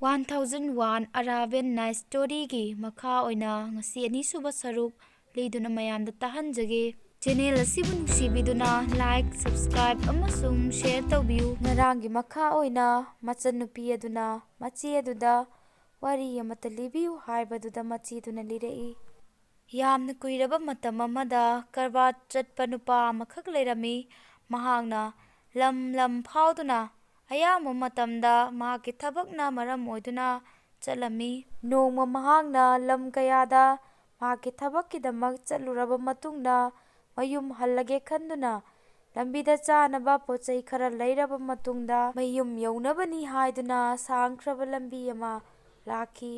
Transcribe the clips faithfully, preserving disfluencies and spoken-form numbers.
One thousand one Arabian Night Storyꯒꯤ ꯃꯈꯥ ꯑꯣꯏꯅ ꯉꯁꯤ ꯑꯅꯤꯁꯨꯕ ꯁꯔꯨꯛ ꯂꯤꯗꯨꯅ ꯃꯌꯥꯝꯗ ꯇꯥꯍꯟꯖꯒꯦ꯫ Channel ꯑꯁꯤꯕꯨ ꯅꯨꯡꯁꯤꯕꯤꯗꯨꯅ like, subscribe ꯑꯃꯁꯨꯡ share ꯇꯧꯕꯤꯌꯨ꯫ ꯉꯔꯥꯡꯒꯤ ꯃꯈꯥ ꯑꯣꯏꯅ ꯃꯆꯟꯅꯨꯄꯤ ꯑꯗꯨꯅ ꯃꯆꯦ ꯑꯗꯨꯗ ꯋꯥꯔꯤ ꯑꯃꯠꯇ ꯂꯤꯕꯤꯌꯨ ꯍꯥꯏꯕꯗꯨꯗ ꯃꯆꯦꯗꯨꯅ ꯂꯤꯔꯛꯏ꯫ ꯌꯥꯝꯅ ꯀꯨꯏꯔꯕ ꯃꯇꯝ ꯑꯃꯗ ꯀꯔꯕꯥꯔ ꯆꯠꯄ ꯅꯨꯄꯥ ꯑꯃꯈꯛ ꯂꯩꯔꯝꯃꯤ꯫ ꯃꯍꯥꯛꯅ ꯂꯝ ꯂꯝ ꯐꯥꯎꯗꯨꯅ ꯑꯌꯥꯝꯕ ꯃꯇꯝꯗ ꯃꯍꯥꯛꯀꯤ ꯊꯕꯛꯅ ꯃꯔꯝ ꯑꯣꯏꯗꯨꯅ ꯆꯠꯂꯝꯃꯤ꯫ ꯅꯣꯡꯃ ꯃꯍꯥꯛꯅ ꯂꯝ ꯀꯌꯥꯗ ꯃꯍꯥꯛꯀꯤ ꯊꯕꯛꯀꯤꯗꯃꯛ ꯆꯠꯂꯨꯔꯕ ꯃꯇꯨꯡꯗ ꯃꯌꯨꯝ ꯍꯜꯂꯒꯦ ꯈꯟꯗꯨꯅ ꯂꯝꯕꯤꯗ ꯆꯥꯅꯕ ꯄꯣꯠ ꯆꯩ ꯈꯔ ꯂꯩꯔꯕ ꯃꯇꯨꯡꯗ ꯃꯌꯨꯝ ꯌꯧꯅꯕꯅꯤ ꯍꯥꯏꯗꯨꯅ ꯁꯥꯡꯈ꯭ꯔꯕ ꯂꯝꯕꯤ ꯑꯃ ꯂꯥꯛꯈꯤ꯫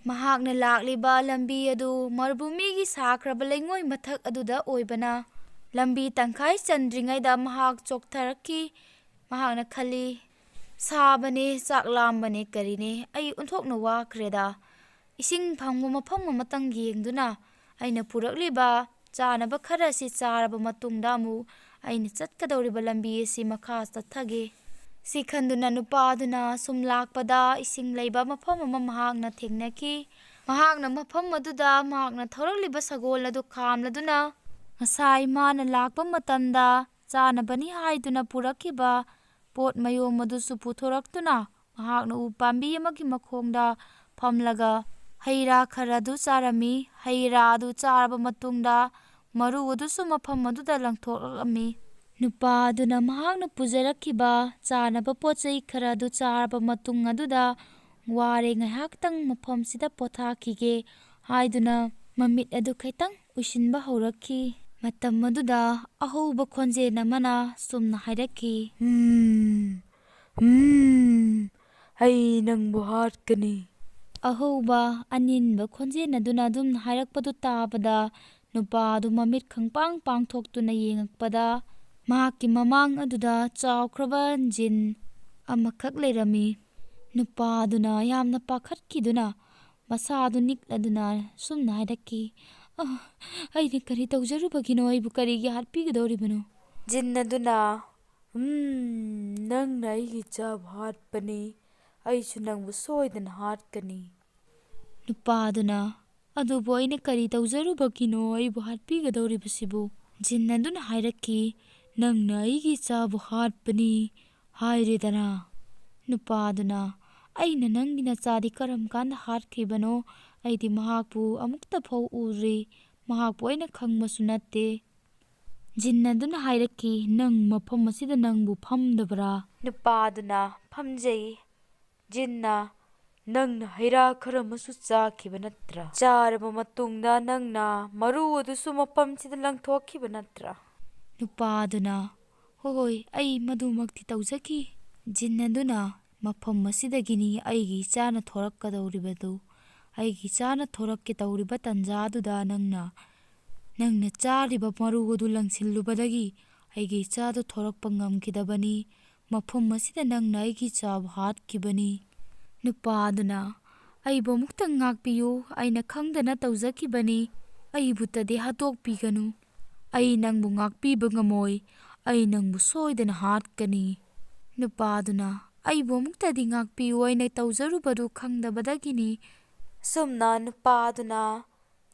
ꯃꯍꯥꯛꯅ ꯂꯥꯛꯂꯤꯕ ꯂꯝꯕꯤ ꯑꯗꯨ ꯃꯔꯨꯚꯨꯃꯤꯒꯤ ꯁꯥꯈ꯭ꯔꯕ ꯂꯩꯉꯣꯏ ꯃꯊꯛ ꯑꯗꯨꯗ ꯑꯣꯏꯕꯅ ꯂꯝꯕꯤ ꯇꯪꯈꯥꯏ ꯆꯟꯗ꯭ꯔꯤꯉꯩꯗ ꯃꯍꯥꯛ ꯆꯣꯛꯊꯔꯛꯈꯤ꯫ ꯃꯍꯥꯛꯅ ꯈꯜꯂꯤ, "ꯁꯥꯕꯅꯦ, ꯆꯥꯛ ꯂꯥꯝꯕꯅꯦ, ꯀꯔꯤꯅꯦ, ꯑꯩ ꯑꯣꯟꯊꯣꯛꯅ ꯋꯥꯈ꯭ꯔꯦꯗ꯫ ꯏꯁꯤꯡ ꯐꯪꯕ ꯃꯐꯝ ꯑꯃꯇꯪ ꯌꯦꯡꯗꯨꯅ ꯑꯩꯅ ꯄꯨꯔꯛꯂꯤꯕ ꯆꯥꯅꯕ ꯈꯔ ꯑꯁꯤ ꯆꯥꯔꯕ ꯃꯇꯨꯡꯗ ꯑꯃꯨꯛ ꯑꯩꯅ ꯆꯠꯀꯗꯧꯔꯤꯕ ꯂꯝꯕꯤ ꯑꯁꯤ ꯃꯈꯥ ꯆꯠꯊꯒꯦ"꯫ ꯁꯤ ꯈꯟꯗꯨꯅ ꯅꯨꯄꯥ ꯑꯗꯨꯅ ꯁꯨꯝ ꯂꯥꯛꯄꯗ ꯏꯁꯤꯡ ꯂꯩꯕ ꯃꯐꯝ ꯑꯃ ꯃꯍꯥꯛꯅ ꯊꯦꯡꯅꯈꯤ꯫ ꯃꯍꯥꯛꯅ ꯃꯐꯝ ꯑꯗꯨꯗ ꯃꯍꯥꯛꯅ ꯊꯧꯔꯛꯂꯤꯕ ꯁꯒꯣꯜ ꯑꯗꯨ ꯈꯥꯝꯂꯗꯨꯅ ꯉꯁꯥꯏ ꯃꯥꯅ ꯂꯥꯛꯄ ꯃꯇꯝꯗ ꯆꯥꯅꯕꯅꯤ ꯍꯥꯏꯗꯨꯅ ꯄꯨꯔꯛꯈꯤꯕ ꯄꯣꯠ ꯃꯌꯣꯝ ꯑꯗꯨꯁꯨ ꯄꯨꯊꯣꯔꯛꯇꯨꯅ ꯃꯍꯥꯛꯅ ꯎ ꯄꯥꯝꯕꯤ ꯑꯃꯒꯤ ꯃꯈꯣꯡꯗ ꯐꯝꯂꯒ ꯍꯩ ꯔꯥ ꯈꯔ ꯑꯗꯨ ꯆꯥꯔꯝꯃꯤ꯫ ꯍꯩ ꯔꯥ ꯑꯗꯨ ꯆꯥꯔꯕ ꯃꯇꯨꯡꯗ ꯃꯔꯨ ꯑꯗꯨꯁꯨ ꯃꯐꯝ ꯑꯗꯨꯗ ꯂꯪꯊꯣꯛꯂꯝꯃꯤ꯫ ꯅꯨꯄꯥ ꯑꯗꯨꯅ ꯃꯍꯥꯛꯅ ꯄꯨꯖꯔꯛꯈꯤꯕ ꯆꯥꯅꯕ ꯄꯣꯠ ꯆꯩ ꯈꯔ ꯑꯗꯨ ꯆꯥꯔꯕ ꯃꯇꯨꯡ ꯑꯗꯨꯗ, "ꯋꯥꯔꯦ, ꯉꯥꯏꯍꯥꯛꯇꯪ ꯃꯐꯝꯁꯤꯗ ꯄꯣꯊꯥꯈꯤꯒꯦ" ꯍꯥꯏꯗꯨꯅ ꯃꯃꯤꯠ ꯑꯗꯨ ꯈꯤꯇꯪ ꯎꯏꯁꯤꯟꯕ ꯍꯧꯔꯛꯈꯤ꯫ ꯃꯇꯝ ꯑꯗꯨꯗ ꯑꯍꯧꯕ ꯈꯣꯟꯖꯦꯜ ꯑꯃꯅ ꯁꯨꯝꯅ ꯍꯥꯏꯔꯛꯈꯤ, "ꯎꯝ, ꯎꯝ, ꯑꯩ ꯅꯪꯕꯨ ꯍꯥꯠꯀꯅꯤ"꯫ ꯑꯍꯧꯕ ꯑꯅꯤꯟꯕ ꯈꯣꯟꯖꯦꯜ ꯑꯗꯨꯅ ꯑꯗꯨꯝ ꯍꯥꯏꯔꯛꯄꯗꯨ ꯇꯥꯕꯗ ꯅꯨꯄꯥ ꯑꯗꯨ ꯃꯃꯤꯠ ꯈꯪꯄꯥꯡ ꯄꯥꯡꯊꯣꯛꯇꯨꯅ ꯌꯦꯡꯉꯛꯄꯗ ꯃꯍꯥꯛꯀꯤ ꯃꯃꯥꯡ ꯑꯗꯨꯗ ꯆꯥꯎꯈ꯭ꯔꯕ ꯖꯤꯟ ꯑꯃꯈꯛ ꯂꯩꯔꯝꯃꯤ꯫ ꯅꯨꯄꯥ ꯑꯗꯨꯅ ꯌꯥꯝꯅ ꯄꯥꯈꯠꯈꯤꯗꯨꯅ ꯃꯁꯥꯗꯨ ꯅꯤꯛꯂꯗꯨꯅ ꯁꯨꯝꯅ ꯍꯥꯏꯔꯛꯈꯤ, "ꯑ, ꯑꯩꯅ ꯀꯔꯤ ꯇꯧꯖꯔꯨꯕꯒꯤꯅꯣ? ꯑꯩꯕꯨ ꯀꯔꯤꯒꯤ ꯍꯥꯠꯄꯤꯒꯗꯧꯔꯤꯕꯅꯣ?" ꯖꯤꯟ ꯑꯗꯨꯅ, "ꯎꯝ, ꯅꯪꯅ ꯑꯩꯒꯤ ꯆꯥꯕ ꯍꯥꯠꯄꯅꯤ, ꯑꯩꯁꯨ ꯅꯪꯕꯨ ꯁꯣꯏꯗꯅ ꯍꯥꯠꯀꯅꯤ꯫ ꯅꯨꯄꯥꯗꯨꯅ, "ꯑꯗꯨꯕꯨ ꯑꯩꯅ ꯀꯔꯤ ꯇꯧꯖꯔꯨꯕꯒꯤꯅꯣ ꯑꯩꯕꯨ ꯍꯥꯠꯄꯤꯒꯗꯧꯔꯤꯕꯁꯤꯕꯨ?" ꯖꯤꯟ ꯑꯗꯨꯅ ꯍꯥꯏꯔꯛꯈꯤ, "ꯅꯪꯅ ꯑꯩꯒꯤ ꯏꯆꯥꯕꯨ ꯍꯥꯠꯄꯅꯤ ꯍꯥꯏꯔꯦꯗꯅ?" ꯅꯨꯄꯥꯗꯨꯅ, "ꯑꯩꯅ ꯅꯪꯒꯤ ꯅꯆꯥꯗꯤ ꯀꯔꯝ ꯀꯥꯟꯗ ꯍꯥꯠꯈꯤꯕꯅꯣ? ꯑꯩꯗꯤ ꯃꯍꯥꯛꯄꯨ ꯑꯃꯨꯛꯇ ꯐꯥꯎ ꯎꯗ꯭ꯔꯤ, ꯃꯍꯥꯛꯄꯨ ꯑꯩꯅ ꯈꯪꯕꯁꯨ ꯅꯠꯇꯦ꯫" ꯖꯤꯟ ꯑꯗꯨꯅ ꯍꯥꯏꯔꯛꯈꯤ, "ꯅꯪ ꯃꯐꯝ ꯑꯁꯤꯗ ꯅꯪꯕꯨ ꯐꯝꯗꯕ꯭ꯔꯥ?" ꯅꯨꯄꯥꯗꯨꯅ, "ꯐꯝꯖꯩ꯫ ꯖꯤꯟꯅ, ꯅꯪꯅ ꯍꯩꯔꯥ ꯈꯔ ꯑꯃꯁꯨ ꯆꯥꯈꯤꯕ ꯅꯠꯇ꯭ꯔꯥ? ꯆꯥꯔꯕ ꯃꯇꯨꯡꯗ ꯅꯪꯅ ꯃꯔꯨ ꯑꯗꯨꯁꯨ ꯃꯐꯝꯁꯤꯗ ꯂꯪꯊꯣꯛꯈꯤꯕ ꯅꯠꯇ꯭ꯔꯥ?" ꯅꯨꯄꯥꯗꯨꯅ, "ꯍꯣꯏ, ꯑꯩ ꯃꯗꯨꯃꯛꯇꯤ ꯇꯧꯖꯈꯤ꯫" ꯖꯤꯟ ꯑꯗꯨꯅ, "ꯃꯐꯝ ꯑꯁꯤꯗꯒꯤꯅꯤ ꯑꯩꯒꯤ ꯏꯆꯥꯅ ꯊꯣꯔꯛꯀꯗꯧꯔꯤꯕꯗꯨ꯫ ꯑꯩꯒꯤ ꯏꯆꯥꯅ ꯊꯣꯔꯛꯀꯦ ꯇꯧꯔꯤꯕ ꯇꯥꯟꯖꯥꯗꯨꯗ ꯅꯪꯅ, ꯅꯪꯅ ꯆꯥꯔꯤꯕ ꯃꯔꯨ ꯑꯗꯨ ꯂꯪꯁꯤꯜꯂꯨꯕꯗꯒꯤ ꯑꯩꯒꯤ ꯏꯆꯥꯗꯨ ꯊꯣꯔꯛꯄ ꯉꯝꯈꯤꯗꯕꯅꯤ꯫ ꯃꯐꯝ ꯑꯁꯤꯗ ꯅꯪꯅ ꯑꯩꯒꯤ ꯏꯆꯥꯕꯨ ꯍꯥꯠꯈꯤꯕꯅꯤ꯫" ꯅꯨꯄꯥ ꯑꯗꯨꯅ, "ꯑꯩꯕꯨ ꯑꯃꯨꯛꯇꯪ ꯉꯥꯛꯄꯤꯌꯨ, ꯑꯩꯅ ꯈꯪꯗꯅ ꯇꯧꯖꯈꯤꯕꯅꯤ, ꯑꯩꯕꯨꯇꯗꯤ ꯍꯥꯠꯇꯣꯛꯄꯤꯒꯅꯨ꯫ ꯑꯩ ꯅꯪꯕꯨ ꯉꯥꯛꯄꯤꯕ ꯉꯝꯃꯣꯏ, ꯑꯩ ꯅꯪꯕꯨ ꯁꯣꯏꯗꯅ ꯍꯥꯠꯀꯅꯤ꯫" ꯅꯨꯄꯥ ꯑꯗꯨꯅ, "ꯑꯩꯕꯨ ꯑꯃꯨꯛꯇꯗꯤ ꯉꯥꯛꯄꯤꯌꯨ, ꯑꯩꯅ ꯇꯧꯖꯔꯨꯕꯗꯨ ꯈꯪꯗꯕꯗꯒꯤꯅꯤ꯫" ꯁꯨꯝꯅ ꯅꯨꯄꯥ ꯑꯗꯨꯅ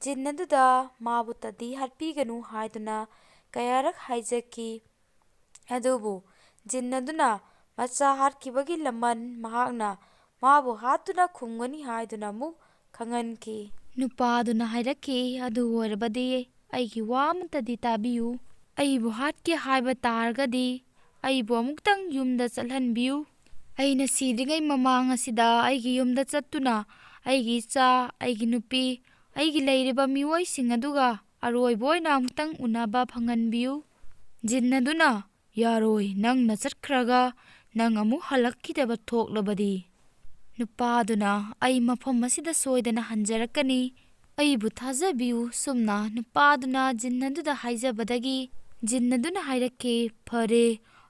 ꯖꯤꯟ ꯑꯗꯨꯗ ꯃꯥꯕꯨꯇꯗꯤ ꯍꯥꯠꯄꯤꯒꯅꯨ ꯍꯥꯏꯗꯨꯅ ꯀꯌꯥꯔꯛ ꯍꯥꯏꯖꯈꯤ꯫ ꯑꯗꯨꯕꯨ ꯖꯤꯟ ꯑꯗꯨꯅ ꯃꯆꯥ ꯍꯥꯠꯈꯤꯕꯒꯤ ꯂꯃꯟ ꯃꯍꯥꯛꯅ ꯃꯥꯕꯨ ꯍꯥꯠꯇꯨꯅ ꯈꯨꯝꯒꯅꯤ ꯍꯥꯏꯗꯨꯅ ꯑꯃꯨꯛ ꯈꯪꯍꯟꯈꯤ꯫ ꯅꯨꯄꯥ ꯑꯗꯨꯅ ꯍꯥꯏꯔꯛꯈꯤ, "ꯑꯗꯨ ꯑꯣꯏꯔꯕꯗꯤ ꯑꯩꯒꯤ ꯋꯥ ꯑꯃꯇꯗꯤ ꯇꯥꯕꯤꯌꯨ꯫ ꯑꯩꯕꯨ ꯍꯥꯠꯀꯦ ꯍꯥꯏꯕ ꯇꯥꯔꯒꯗꯤ ꯑꯩꯕꯨ ꯑꯃꯨꯛꯇꯪ ꯌꯨꯝꯗ ꯆꯠꯍꯟꯕꯤꯌꯨ꯫ ꯑꯩꯅ ꯁꯤꯗ꯭ꯔꯤꯉꯩ ꯃꯃꯥꯡ ꯑꯁꯤꯗ ꯑꯩꯒꯤ ꯌꯨꯝꯗ ꯆꯠꯇꯨꯅ ꯑꯩꯒꯤ ꯏꯆꯥ, ꯑꯩꯒꯤ ꯅꯨꯄꯤ, ꯑꯩꯒꯤ ꯂꯩꯔꯤꯕ ꯃꯤꯑꯣꯏꯁꯤꯡ ꯑꯗꯨꯒ ꯑꯔꯣꯏꯕ ꯑꯣꯏꯅ ꯑꯃꯨꯛꯇꯪ ꯎꯅꯕ ꯐꯪꯍꯟꯕꯤꯌꯨ꯫" ꯖꯤꯟ ꯑꯗꯨꯅ, "ꯌꯥꯔꯣꯏ, ꯅꯪꯅ ꯆꯠꯈ꯭ꯔꯒ ꯅꯪ ꯑꯃꯨꯛ ꯍꯜꯂꯛꯈꯤꯗꯕ ꯊꯣꯛꯂꯕꯗꯤ?" ꯅꯨꯄꯥꯗꯨꯅ, "ꯑꯩ ꯃꯐꯝ ꯑꯁꯤꯗ ꯁꯣꯏꯗꯅ ꯍꯟꯖꯔꯛꯀꯅꯤ, ꯑꯩꯕꯨ ꯊꯥꯖꯕꯤꯌꯨ꯫" ꯁꯨꯝꯅ ꯅꯨꯄꯥꯗꯨꯅ ꯖꯤꯟ ꯑꯗꯨꯗ ꯍꯥꯏꯖꯕꯗꯒꯤ ꯖꯤꯟ ꯑꯗꯨꯅ ꯍꯥꯏꯔꯛꯈꯤ, "ꯐꯔꯦ,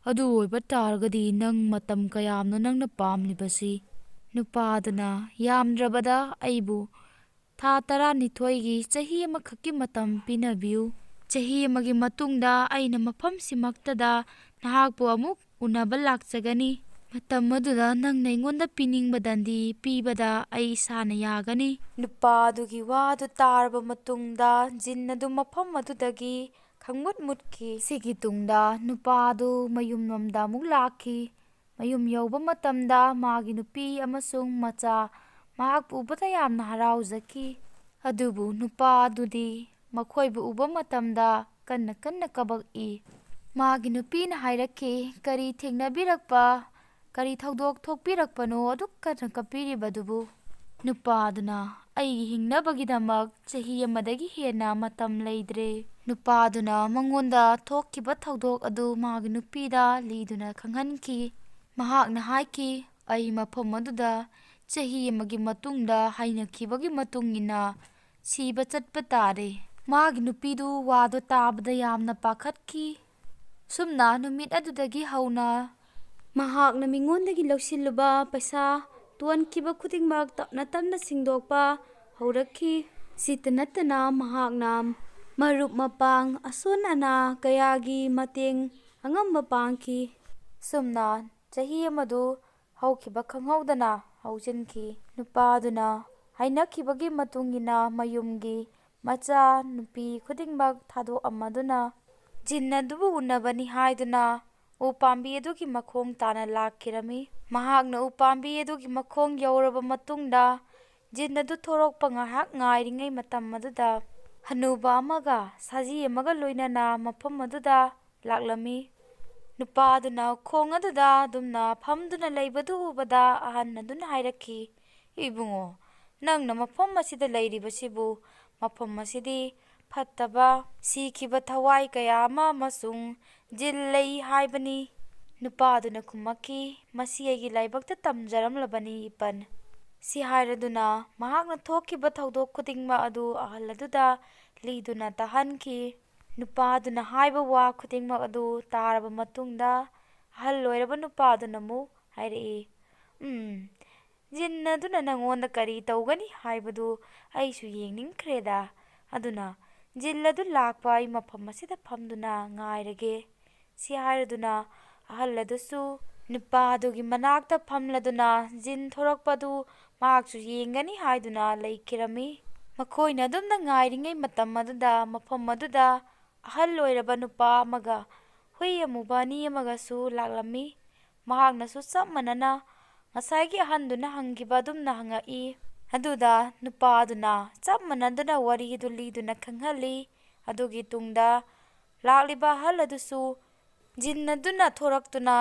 ꯑꯗꯨ ꯑꯣꯏꯕ ꯇꯥꯔꯒꯗꯤ ꯅꯪ ꯃꯇꯝ ꯀꯌꯥꯝꯅꯣ ꯅꯪꯅ ꯄꯥꯝꯂꯤꯕꯁꯤ?" ꯅꯨꯄꯥꯗꯨꯅ, "ꯌꯥꯝꯗ꯭ꯔꯕꯗ ꯑꯩꯕꯨ ꯊꯥ ꯇꯔꯥꯅꯤꯊꯣꯏꯒꯤ, ꯆꯍꯤ ꯑꯃꯈꯛꯀꯤ ꯃꯇꯝ ꯄꯤꯅꯕꯤꯌꯨ꯫ ꯆꯍꯤ ꯑꯃꯒꯤ ꯃꯇꯨꯡꯗ ꯑꯩꯅ ꯃꯐꯝꯁꯤꯃꯛꯇꯗ ꯅꯍꯥꯛꯄꯨ ꯑꯃꯨꯛ ꯎꯅꯕ ꯂꯥꯛꯆꯒꯅꯤ꯫ "ꯃꯇꯝ ꯑꯗꯨꯗ ꯅꯪꯅ ꯑꯩꯉꯣꯟꯗ ꯄꯤꯅꯤꯡꯕ ꯗꯟꯗꯤ ꯄꯤꯕꯗ ꯑꯩ ꯏꯁꯥꯅ ꯌꯥꯒꯅꯤ꯫" ꯅꯨꯄꯥ ꯑꯗꯨꯒꯤ ꯋꯥ ꯑꯗꯨ ꯇꯥꯔꯕ ꯃꯇꯨꯡꯗ ꯖꯤꯟ ꯑꯗꯨ ꯃꯐꯝ ꯑꯗꯨꯗꯒꯤ ꯈꯪꯃꯨꯠ ꯃꯨꯠꯈꯤ꯫ ꯁꯤꯒꯤ ꯇꯨꯡꯗ ꯅꯨꯄꯥ ꯑꯗꯨ ꯃꯌꯨꯝꯂꯣꯝꯗ ꯑꯃꯨꯛ ꯂꯥꯛꯈꯤ꯫ ꯃꯌꯨꯝ ꯌꯧꯕ ꯃꯇꯝꯗ ꯃꯥꯒꯤ ꯅꯨꯄꯤ ꯑꯃꯁꯨꯡ ꯃꯆꯥ ꯃꯍꯥꯛꯄꯨ ꯎꯕꯗ ꯌꯥꯝꯅ ꯍꯔꯥꯎꯖꯈꯤ꯫ ꯑꯗꯨꯕꯨ ꯅꯨꯄꯥ ꯑꯗꯨꯗꯤ ꯃꯈꯣꯏꯕꯨ ꯎꯕ ꯃꯇꯝꯗ ꯀꯟꯅ ꯀꯟꯅ ꯀꯕꯛꯏ꯫ ꯃꯥꯒꯤ ꯅꯨꯄꯤꯅ ꯍꯥꯏꯔꯛꯈꯤ, "ꯀꯔꯤ ꯊꯦꯡꯅꯕꯤꯔꯛꯄ, ꯀꯔꯤ ꯊꯧꯗꯣꯛ ꯊꯣꯛꯄꯤꯔꯛꯄꯅꯣ ꯑꯗꯨꯛ ꯀꯟꯅ ꯀꯞꯄꯤꯔꯤꯕꯗꯨꯕꯨ?" ꯅꯨꯄꯥ ꯑꯗꯨꯅ, "ꯑꯩꯒꯤ ꯍꯤꯡꯅꯕꯒꯤꯗꯃꯛ ꯆꯍꯤ ꯑꯃꯗꯒꯤ ꯍꯦꯟꯅ ꯃꯇꯝ ꯂꯩꯇ꯭ꯔꯦ꯫" ꯅꯨꯄꯥ ꯑꯗꯨꯅ ꯃꯉꯣꯟꯗ ꯊꯣꯛꯈꯤꯕ ꯊꯧꯗꯣꯛ ꯑꯗꯨ ꯃꯥꯒꯤ ꯅꯨꯄꯤꯗ ꯂꯤꯗꯨꯅ ꯈꯪꯍꯟꯈꯤ꯫ ꯃꯍꯥꯛꯅ ꯍꯥꯏꯈꯤ, "ꯑꯩ ꯃꯐꯝ ꯑꯗꯨꯗ ꯆꯍꯤ ꯑꯃꯒꯤ ꯃꯇꯨꯡꯗ ꯍꯥꯏꯅꯈꯤꯕꯒꯤ ꯃꯇꯨꯡ ꯏꯟꯅ ꯁꯤꯕ ꯆꯠꯄ ꯇꯥꯔꯦ꯫" ꯃꯥꯒꯤ ꯅꯨꯄꯤꯗꯨ ꯋꯥꯗꯣ ꯇꯥꯕꯗ ꯌꯥꯝꯅ ꯄꯥꯈꯠꯈꯤ꯫ ꯁꯨꯝꯅ ꯅꯨꯃꯤꯠ ꯑꯗꯨꯗꯒꯤ ꯍꯧꯅ ꯃꯍꯥꯛꯅ ꯃꯤꯉꯣꯟꯗꯒꯤ ꯂꯧꯁꯤꯜꯂꯨꯕ ꯄꯩꯁꯥ ꯇꯣꯟꯈꯤꯕ ꯈꯨꯗꯤꯡꯃꯛ ꯇꯞꯅ ꯇꯞꯅ ꯁꯤꯡꯗꯣꯛꯄ ꯍꯧꯔꯛꯈꯤ꯫ ꯁꯤꯇ ꯅꯠꯇꯅ ꯃꯍꯥꯛꯅ ꯃꯔꯨꯞ ꯃꯄꯥꯡ, ꯑꯁꯣꯟ ꯑꯅꯥ ꯀꯌꯥꯒꯤ ꯃꯇꯦꯡ ꯑꯉꯝꯕ ꯄꯥꯡꯈꯤ꯫ ꯁꯨꯝꯅ ꯆꯍꯤ ꯑꯃꯗꯨ ꯍꯧꯈꯤꯕ ꯈꯪꯍꯧꯗꯅ ꯍꯧꯖꯤꯟꯈꯤ꯫ ꯅꯨꯄꯥ ꯑꯗꯨꯅ ꯍꯥꯏꯅꯈꯤꯕꯒꯤ ꯃꯇꯨꯡ ꯏꯟꯅ ꯃꯌꯨꯝꯒꯤ ꯃꯆꯥ ꯅꯨꯄꯤ ꯈꯨꯗꯤꯡꯃꯛ ꯊꯥꯗꯣꯛꯑꯝꯃꯗꯨꯅ ꯖꯤꯟ ꯑꯗꯨꯕꯨ ꯎꯅꯕꯅꯤ ꯍꯥꯏꯗꯨꯅ ꯎ ꯄꯥꯝꯕꯤ ꯑꯗꯨꯒꯤ ꯃꯈꯣꯡ ꯇꯥꯅ ꯂꯥꯛꯈꯤꯔꯝꯃꯤ꯫ ꯃꯍꯥꯛꯅ ꯎ ꯄꯥꯝꯕꯤ ꯑꯗꯨꯒꯤ ꯃꯈꯣꯡ ꯌꯧꯔꯕ ꯃꯇꯨꯡꯗ ꯖꯤꯟ ꯑꯗꯨ ꯊꯣꯔꯛꯄ ꯉꯥꯏꯍꯥꯛ ꯉꯥꯏꯔꯤꯉꯩ ꯃꯇꯝ ꯑꯗꯨꯗ ꯍꯅꯨꯕ ꯑꯃꯒ ꯁꯖꯤ ꯑꯃꯒ ꯂꯣꯏꯅꯅ ꯃꯐꯝ ꯑꯗꯨꯗ ꯂꯥꯛꯂꯝꯃꯤ꯫ ꯅꯨꯄꯥ ꯑꯗꯨꯅ ꯈꯣꯡ ꯑꯗꯨꯗ ꯑꯗꯨꯝꯅ ꯐꯝꯗꯨꯅ ꯂꯩꯕꯗꯨ ꯎꯕꯗ ꯑꯍꯟ ꯑꯗꯨꯅ ꯍꯥꯏꯔꯛꯈꯤ, "ꯏꯕꯨꯡꯉꯣ, ꯅꯪꯅ ꯃꯐꯝ ꯑꯁꯤꯗ ꯂꯩꯔꯤꯕꯁꯤꯕꯨ, ꯃꯐꯝ ꯑꯁꯤꯗꯤ ꯐꯠꯇꯕ, ꯁꯤꯈꯤꯕ ꯊꯋꯥꯏ ꯀꯌꯥ ꯑꯃ ꯑꯃꯁꯨꯡ ꯖꯤꯟ ꯂꯩ ꯍꯥꯏꯕꯅꯤ꯫" ꯅꯨꯄꯥ ꯑꯗꯨꯅ ꯈꯨꯝꯃꯛꯈꯤ, "ꯃꯁꯤ ꯑꯩꯒꯤ ꯂꯥꯏꯕꯛꯇ ꯇꯝꯖꯔꯝꯂꯕꯅꯤ, ꯏꯄꯟ꯫" ꯁꯤ ꯍꯥꯏꯔꯗꯨꯅ ꯃꯍꯥꯛꯅ ꯊꯣꯛꯈꯤꯕ ꯊꯧꯗꯣꯛ ꯈꯨꯗꯤꯡꯃꯛ ꯑꯗꯨ ꯑꯍꯜ ꯑꯗꯨꯗ ꯂꯤꯗꯨꯅ ꯇꯥꯍꯟꯈꯤ꯫ ꯅꯨꯄꯥ ꯑꯗꯨꯅ ꯍꯥꯏꯕ ꯋꯥ ꯈꯨꯗꯤꯡꯃꯛ ꯑꯗꯨ ꯇꯥꯔꯕ ꯃꯇꯨꯡꯗ, ꯑꯍꯜ ꯑꯣꯏꯔꯕ ꯅꯨꯄꯥ ꯑꯗꯨꯅ ꯑꯃꯨꯛ ꯍꯥꯏꯔꯛꯏ, "ꯎꯝ, ꯖꯤꯟ ꯑꯗꯨꯅ ꯅꯪꯉꯣꯟꯗ ꯀꯔꯤ ꯇꯧꯒꯅꯤ ꯍꯥꯏꯕꯗꯨ ꯑꯩꯁꯨ ꯌꯦꯡꯅꯤꯡꯈ꯭ꯔꯦꯗ꯫ ꯑꯗꯨꯅ ꯖꯤꯟ ꯑꯗꯨ ꯂꯥꯛꯄ ꯑꯩ ꯃꯐꯝ ꯑꯁꯤꯗ ꯐꯝꯗꯨꯅ ꯉꯥꯏꯔꯒꯦ꯫" ꯁꯤ ꯍꯥꯏꯔꯗꯨꯅ ꯑꯍꯜ ꯑꯗꯨꯁꯨ ꯅꯨꯄꯥ ꯑꯗꯨꯒꯤ ꯃꯅꯥꯛꯇ ꯐꯝꯂꯗꯨꯅ ꯖꯤꯟ ꯊꯣꯔꯛꯄꯗꯨ ꯃꯍꯥꯛꯁꯨ ꯌꯦꯡꯒꯅꯤ ꯍꯥꯏꯗꯨꯅ ꯂꯩꯈꯤꯔꯝꯃꯤ꯫ ꯃꯈꯣꯏꯅ ꯑꯗꯨꯝꯅ ꯉꯥꯏꯔꯤꯉꯩ ꯃꯇꯝ ꯑꯗꯨꯗ ꯃꯐꯝ ꯑꯗꯨꯗ ꯑꯍꯜ ꯑꯣꯏꯔꯕ ꯅꯨꯄꯥ ꯑꯃꯒ ꯍꯨꯏ ꯑꯃꯨꯕ ꯑꯅꯤ ꯑꯃꯒꯁꯨ ꯂꯥꯛꯂꯝꯃꯤ꯫ ꯃꯍꯥꯛꯅꯁꯨ ꯆꯞ ꯃꯥꯟꯅꯅ ꯉꯁꯥꯏꯒꯤ ꯑꯍꯟꯗꯨꯅ ꯍꯪꯈꯤꯕ ꯑꯗꯨꯝꯅ ꯍꯪꯉꯛꯏ꯫ ꯑꯗꯨꯗ ꯅꯨꯄꯥ ꯑꯗꯨꯅ ꯆꯞ ꯃꯥꯟꯅꯗꯨꯅ ꯋꯥꯔꯤ ꯑꯗꯨ ꯂꯤꯗꯨꯅ ꯈꯪꯍꯜꯂꯤ꯫ ꯑꯗꯨꯒꯤ ꯇꯨꯡꯗ ꯂꯥꯛꯂꯤꯕ ꯑꯍꯜ ꯑꯗꯨꯁꯨ ꯖꯤꯟ ꯑꯗꯨꯅ ꯊꯣꯔꯛꯇꯨꯅ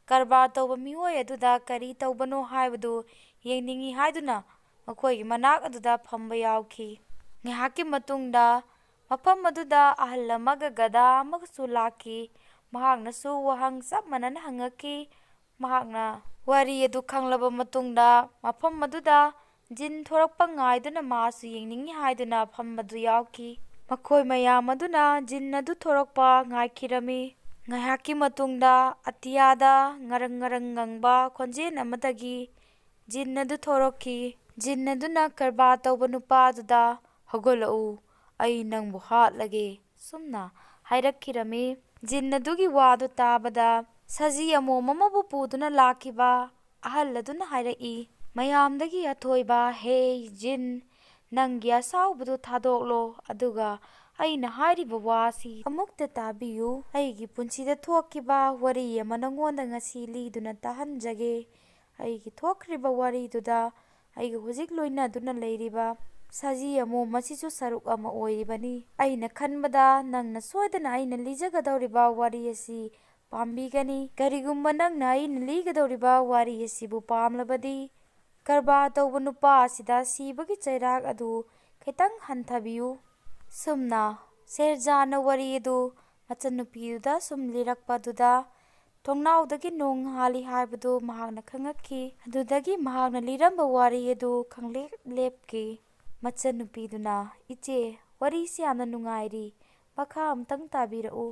ꯀꯔꯕꯥꯔ ꯇꯧꯕ ꯃꯤꯑꯣꯏ ꯑꯗꯨꯗ ꯀꯔꯤ ꯇꯧꯕꯅꯣ ꯍꯥꯏꯕꯗꯨ ꯌꯦꯡꯅꯤꯡꯏ ꯍꯥꯏꯗꯨꯅ ꯃꯈꯣꯏꯒꯤ ꯃꯅꯥꯛ ꯑꯗꯨꯗ ꯐꯝꯕ ꯌꯥꯎꯈꯤ꯫ ꯉꯥꯏꯍꯥꯛꯀꯤ ꯃꯇꯨꯡꯗ ꯃꯐꯝ ꯑꯗꯨꯗ ꯑꯍꯜ ꯑꯃꯒ ꯒꯙꯥ ꯑꯃꯒꯁꯨ ꯂꯥꯛꯈꯤ꯫ ꯃꯍꯥꯛꯅꯁꯨ ꯋꯥꯍꯪ ꯆꯞ ꯃꯥꯟꯅꯅ ꯍꯪꯉꯛꯈꯤ꯫ ꯃꯍꯥꯛꯅ ꯋꯥꯔꯤ ꯑꯗꯨ ꯈꯪꯂꯕ ꯃꯇꯨꯡꯗ ꯃꯐꯝ ꯑꯗꯨꯗ ꯖꯤꯟ ꯊꯣꯔꯛꯄ ꯉꯥꯏꯗꯨꯅ ꯃꯥꯁꯨ ꯌꯦꯡꯅꯤꯡꯏ ꯍꯥꯏꯗꯨꯅ ꯐꯝꯕꯗꯨ ꯌꯥꯎꯈꯤ꯫ ꯃꯈꯣꯏ ꯃꯌꯥꯝ ꯑꯗꯨꯅ ꯖꯤꯟ ꯑꯗꯨ ꯊꯣꯔꯛꯄ ꯉꯥꯏꯈꯤꯔꯝꯃꯤ꯫ ꯉꯥꯏꯍꯥꯛꯀꯤ ꯃꯇꯨꯡꯗ ꯑꯇꯤꯌꯥꯗ ꯉꯔꯪ ꯉꯔꯪ ꯉꯪꯕ ꯈꯣꯟꯖꯦꯜ ꯑꯃꯗꯒꯤ ꯖꯤꯟ ꯑꯗꯨ ꯊꯣꯔꯛꯈꯤ꯫ ꯖꯤꯟ ꯑꯗꯨꯅ ꯀꯔꯕꯥꯔ ꯇꯧꯕ ꯅꯨꯄꯥ ꯑꯗꯨꯗ, "ꯍꯧꯒꯠꯂꯛꯎ, ꯑꯩ ꯅꯪꯕꯨ ꯍꯥꯠꯂꯒꯦ," ꯁꯨꯝꯅ ꯍꯥꯏꯔꯛꯈꯤꯔꯝꯃꯤ꯫ ꯖꯤꯟ ꯑꯗꯨꯒꯤ ꯋꯥꯗꯨ ꯇꯥꯕꯗ ꯁꯖꯤ ꯑꯃꯣꯝ ꯑꯃꯕꯨ ꯄꯨꯗꯨꯅ ꯂꯥꯛꯈꯤꯕ ꯑꯍꯜ ꯑꯗꯨꯅ ꯍꯥꯏꯔꯛꯏ, "ꯃꯌꯥꯝꯗꯒꯤ ꯑꯊꯣꯏꯕ, ꯍꯦ ꯖꯤꯟ, ꯅꯪꯒꯤ ꯑꯁꯥꯎꯕꯗꯨ ꯊꯥꯗꯣꯛꯂꯣ, ꯑꯗꯨꯒ ꯑꯩꯅ ꯍꯥꯏꯔꯤꯕ ꯋꯥꯁꯤ ꯑꯃꯨꯛꯇ ꯇꯥꯕꯤꯌꯨ꯫ ꯑꯩꯒꯤ ꯄꯨꯟꯁꯤꯗ ꯊꯣꯛꯈꯤꯕ ꯋꯥꯔꯤ ꯑꯃ ꯅꯉꯣꯟꯗ ꯉꯁꯤ ꯂꯤꯗꯨꯅ ꯇꯥꯍꯟꯖꯒꯦ꯫ ꯑꯩꯒꯤ ꯊꯣꯛꯈ꯭ꯔꯤꯕ ꯋꯥꯔꯤꯗꯨꯗ ꯑꯩꯒ ꯍꯧꯖꯤꯛ ꯂꯣꯏꯅꯗꯨꯅ ꯂꯩꯔꯤꯕ ꯁꯖꯤ ꯑꯃꯣꯝ ꯑꯁꯤꯁꯨ ꯁꯔꯨꯛ ꯑꯃ ꯑꯣꯏꯔꯤꯕꯅꯤ꯫ ꯑꯩꯅ ꯈꯟꯕꯗ ꯅꯪꯅ ꯁꯣꯏꯗꯅ ꯑꯩꯅ ꯂꯤꯖꯒꯗꯧꯔꯤꯕ ꯋꯥꯔꯤ ꯑꯁꯤ ꯄꯥꯝꯕꯤꯒꯅꯤ꯫ ꯀꯔꯤꯒꯨꯝꯕ ꯅꯪꯅ ꯑꯩꯅ ꯂꯤꯒꯗꯧꯔꯤꯕ ꯋꯥꯔꯤ ꯑꯁꯤꯕꯨ ꯄꯥꯝꯂꯕꯗꯤ, ꯀꯔꯕꯥꯔ ꯇꯧꯕ ꯅꯨꯄꯥ ꯑꯁꯤꯗ ꯁꯤꯕꯒꯤ ꯆꯩꯔꯥꯛ ꯑꯗꯨ ꯈꯤꯇꯪ ꯍꯟꯊꯕꯤꯌꯨ꯫" ꯁꯨꯝꯅ ꯁꯦꯔꯖꯥꯅ ꯋꯥꯔꯤ ꯑꯗꯨ ꯃꯆꯟꯅꯨꯄꯤꯗꯨꯗ ꯁꯨꯝ ꯂꯤꯔꯛꯄꯗꯨꯗ ꯊꯣꯡꯅꯥꯎꯗꯒꯤ ꯅꯣꯡ ꯍꯥꯜꯂꯤ ꯍꯥꯏꯕꯗꯨ ꯃꯍꯥꯛꯅ ꯈꯪꯉꯛꯈꯤ꯫ ꯑꯗꯨꯗꯒꯤ ꯃꯍꯥꯛꯅ ꯂꯤꯔꯝꯕ ꯋꯥꯔꯤ ꯑꯗꯨ ꯈꯪꯂꯦꯞ ꯂꯦꯞꯈꯤ꯫ ꯃꯆꯟꯅꯨꯄꯤꯗꯨꯅ, "ꯏꯆꯦ, ꯋꯥꯔꯤꯁꯤ ꯌꯥꯝꯅ ꯅꯨꯡꯉꯥꯏꯔꯤ꯫ ꯃꯈꯥ ꯑꯃꯨꯛꯇꯪ ꯇꯥꯕꯤꯔꯛꯎ꯫"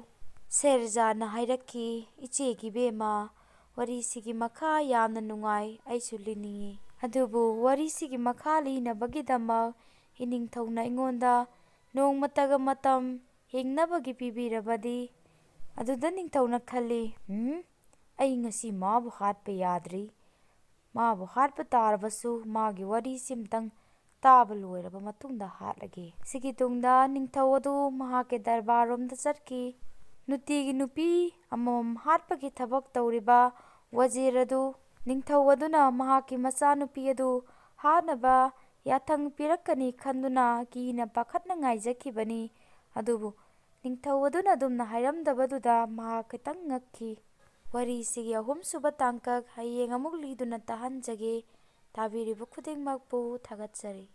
ꯁꯦꯔꯖꯥꯅ ꯍꯥꯏꯔꯛꯈꯤ, "ꯏꯆꯦꯒꯤ ꯏꯕꯦꯝꯃ, ꯋꯥꯔꯤꯁꯤꯒꯤ ꯃꯈꯥ ꯌꯥꯝꯅ ꯅꯨꯡꯉꯥꯏ, ꯑꯩꯁꯨ ꯂꯤꯅꯤꯡꯏ꯫ ꯑꯗꯨꯕꯨ ꯋꯥꯔꯤꯁꯤꯒꯤ ꯃꯈꯥ ꯂꯤꯅꯕꯒꯤꯗꯃꯛ ꯏꯅꯤꯡꯊꯧꯅ ꯑꯩꯉꯣꯟꯗ ꯅꯣꯡꯃꯇꯒ ꯃꯇꯝ ꯍꯤꯡꯅꯕꯒꯤ ꯄꯤꯕꯤꯔꯕꯗꯤ?" ꯑꯗꯨꯗ ꯅꯤꯡꯊꯧꯅ ꯈꯜꯂꯤ, "ꯎꯝ, ꯑꯩ ꯉꯁꯤ ꯃꯥꯕꯨ ꯍꯥꯠꯄ ꯌꯥꯗ꯭ꯔꯤ꯫ ꯃꯥꯕꯨ ꯍꯥꯠꯄ ꯇꯥꯔꯕꯁꯨ ꯃꯥꯒꯤ ꯋꯥꯔꯤꯁꯤꯝꯇꯪ ꯇꯥꯕ ꯂꯣꯏꯔꯕ ꯃꯇꯨꯡꯗ ꯍꯥꯠꯂꯒꯦ꯫ ꯁꯤꯒꯤ ꯇꯨꯡꯗ ꯅꯤꯡꯊꯧ ꯑꯗꯨ ꯃꯍꯥꯛꯀꯤ ꯗꯔꯕꯥꯔꯔꯣꯝꯗ ꯆꯠꯈꯤ꯫ ꯅꯨꯡꯇꯤꯒꯤ ꯅꯨꯄꯤ ꯑꯃꯃꯝ ꯍꯥꯠꯄꯒꯤ ꯊꯕꯛ ꯇꯧꯔꯤꯕ ꯋꯖꯤꯔ ꯑꯗꯨ, ꯅꯤꯡꯊꯧ ꯑꯗꯨꯅ ꯃꯍꯥꯛꯀꯤ ꯃꯆꯥꯅꯨꯄꯤ ꯑꯗꯨ ꯍꯥꯠꯅꯕ ꯌꯥꯊꯪ ꯄꯤꯔꯛꯀꯅꯤ ꯈꯟꯗꯨꯅ ꯀꯤꯅ ꯄꯥꯈꯠꯅ ꯉꯥꯏꯖꯈꯤꯕꯅꯤ꯫ ꯑꯗꯨꯕꯨ ꯅꯤꯡꯊꯧ ꯑꯗꯨꯅ ꯑꯗꯨꯝꯅ ꯍꯥꯏꯔꯝꯗꯕꯗꯨꯗ ꯃꯍꯥꯛ ꯈꯤꯇꯪ ꯉꯛꯈꯤ꯫ ꯋꯥꯔꯤꯁꯤꯒꯤ ꯑꯍꯨꯝꯁꯨꯕ ꯇꯥꯡꯀꯛ ꯍꯌꯦꯡ ꯑꯃꯨꯛ ꯂꯤꯗꯨꯅ ꯇꯥꯍꯟꯖꯒꯦ꯫ ꯇꯥꯕꯤꯔꯤꯕ ꯈꯨꯗꯤꯡꯃꯛꯄꯨ ꯊꯥꯒꯠꯆꯔꯤ꯫